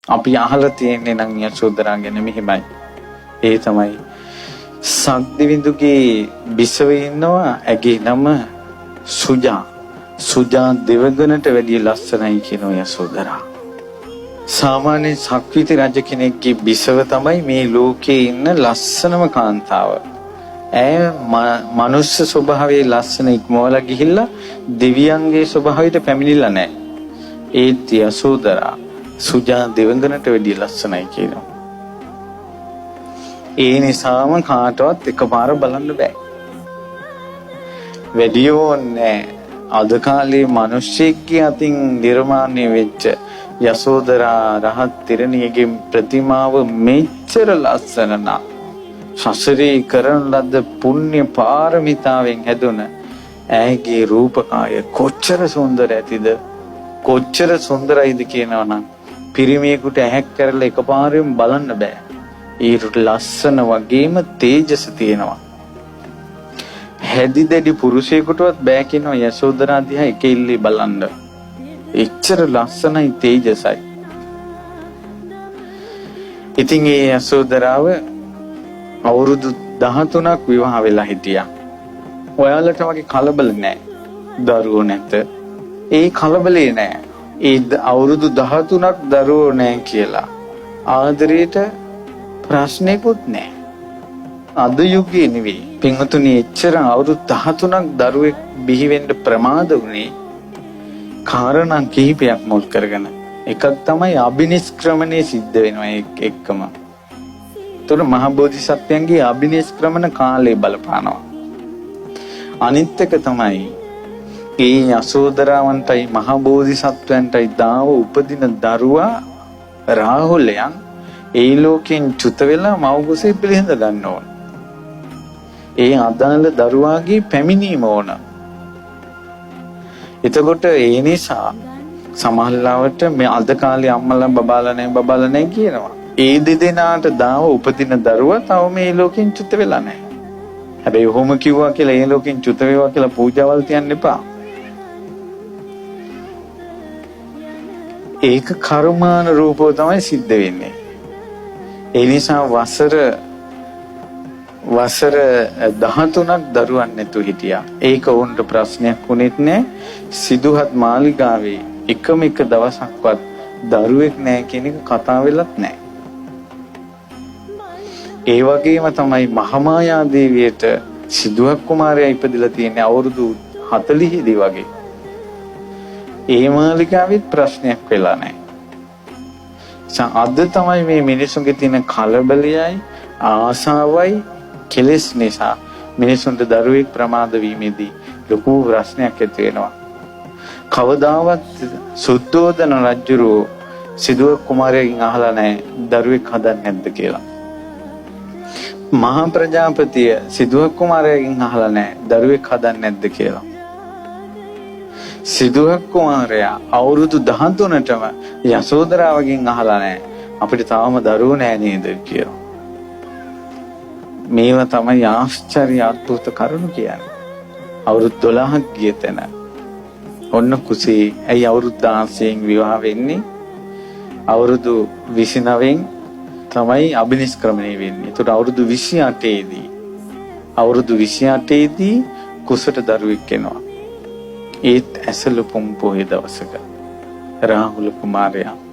අපි අහලා තියෙන්නේ නම් යශෝදරා ගැන මෙහෙමයි. ඒ තමයි සක්දිවිඳුගේ බිසව ඉන්නවා, ඇගේ නම සුජා. සුජා දෙවගණට වැඩිය ලස්සනයි කියනවා යශෝදරා. සාමාන්‍ය සක්විති රජ කෙනෙක්ගේ බිසව තමයි මේ ලෝකේ ඉන්න ලස්සනම කාන්තාව. ඇය මනුස්ස ස්වභාවයේ ලස්සන ඉක්මවලා ගිහිල්ලා දෙවියන්ගේ ස්වභාවයට පැමිණිලා නැහැ. ඒත් යශෝදරා සුජා දෙවඟනට වැඩිය ලස්සනයි කියනවා. ඒ නිසාම කාටවත් එකපාර බලන්න බෑ. වැඩි ඕනේ අද කාලේ මිනිස්සෙක්ගේ අතින් නිර්මාණය වෙච්ච යශෝදරා රහත් තෙරණියගේ ප්‍රතිමාව මෙච්චර ලස්සන නම්, සසරේ කරන ලද පුණ්‍ය පාරමිතාවෙන් හැදුන ඇයගේ රූපකාය කොච්චර සුන්දර ඇතිද, කොච්චර සුන්දරයිද කියනවා නම් පිරිමියෙකුට ඇහැක් කරලා එකපාරෙන් බලන්න බෑ. ඒ ලස්සන වගේම තේජස තියෙනවා. හැදි දැඩි පුරුෂයෙකුටවත් බෑ කියනවා යශෝදරා දිහා එක ඉල්ලේ බලන්න. එච්චර ලස්සනයි තේජසයි. ඉතින් ඒ යශෝදරාව අවුරුදු 13ක් විවාහ වෙලා හිටියා. ඔයාලට වගේ කලබල නෑ. දරුවෝ නැත. ඒ කලබලේ නෑ. ඒ අවුරුදු 13ක් දරුවෝ නෑ කියලා ආදරේට ප්‍රශ්නයක්වත් නෑ. අද යුගයේ නෙවෙයි. පින්වතුනි, එච්චර අවුරුදු 13ක් දරුවෙක් බිහි වෙන්න ප්‍රමාද වුණේ කාරණා කිහිපයක් මුල් කරගෙන. එකක් තමයි අබිනිෂ්ක්‍රමණය සිද්ධ වෙනවා එක්කම. ඒතර මහ බෝධිසත්වයන්ගේ අබිනිෂ්ක්‍රමණ කාලය බලපානවා. අනිත් එක තමයි ඒ යශෝදරාවන්ටයි මහ බෝධිසත්වයන්ටයි දාව උපදින දරුවා රාහුලයන් ඒ ලෝකෙන් චුත වෙලා මව් කුසේ පිළිඳ ගන්න ඕන. ඒ අදාළ දරුවාගේ පැමිණීම ඕන. එතකොට ඒ නිසා සමහරවිට මේ අද කාලේ අම්මලා බබාලා නැහැ බබාලා නැහැ කියනවා. ඒ දෙදෙනාට දාව උපදින දරුවා තව මේ ලෝකෙන් චුත වෙලා නැහැ. හැබැයි ඔහොම කිව්වා කියලා ඒ ලෝකෙන් චුත වේවා කියලා පූජාවල් තියන්න එපා. ඒක කර්මාන රූපව තමයි සිද්ධ වෙන්නේ. ඒ නිසා වසර 13ක් දරුවන් නැතුව හිටියා. ඒක ඔවුන්ට ප්‍රශ්නයක් වුණෙත් නෑ. සිදුහත් මාලිගාවේ එකම එක දවසක්වත් දරුවෙක් නෑ කියන එක කතා වෙලත් නෑ. ඒ වගේම තමයි මහමායා දේවියට සිදුහත් කුමාරයා ඉපදිලා තියෙන්නේ අවුරුදු 40 දී වගේ. ඒ මාලිගාවෙත් ප්‍රශ්නයක් වෙලා නෑ. අද තමයි මේ මිනිසුන්ගේ තියෙන කලබලයයි ආසාවයි කෙලෙස් නිසා මිනිසුන්ට දරුවෙක් ප්‍රමාද වීමේදී ලොකු ප්‍රශ්නයක් ඇති වෙනවා. කවදාවත් සුද්ධෝදන රජුරෝ සිදුහත් කුමාරයාගෙන් අහලා නැහැ දරුවෙක් හදන්නේ නැද්ද කියලා. මහා ප්‍රජාපතිය සිදුහත් කුමාරයාගෙන් අහලා නැහැ දරුවෙක් හදන්නේ නැද්ද කියලා. සිදුහත් කුමාරයා අවුරුදු 13ටම යශෝදරාවගෙන් අහලා නැහැ අපිට තාම දරුවෝ නෑ නේද කියලා. මේවා තමයි ආශ්චර්ය අద్భుත කරුණු කියන්නේ. අවුරුදු 12ක් ගිය තැන ඔන්න කුසේ ඇයි අවුරුදු 16න් විවාහ වෙන්නේ? අවුරුදු 29න් තමයි අබිනිෂ්ක්‍රමණය වෙන්නේ. ඒතකොට අවුරුදු 28 දී අවුරුදු 28 කුසට දරුවෙක් එනවා. ඒත් ඇසළ පුම් පොහේ දවසක රාහුල කුමාරයා.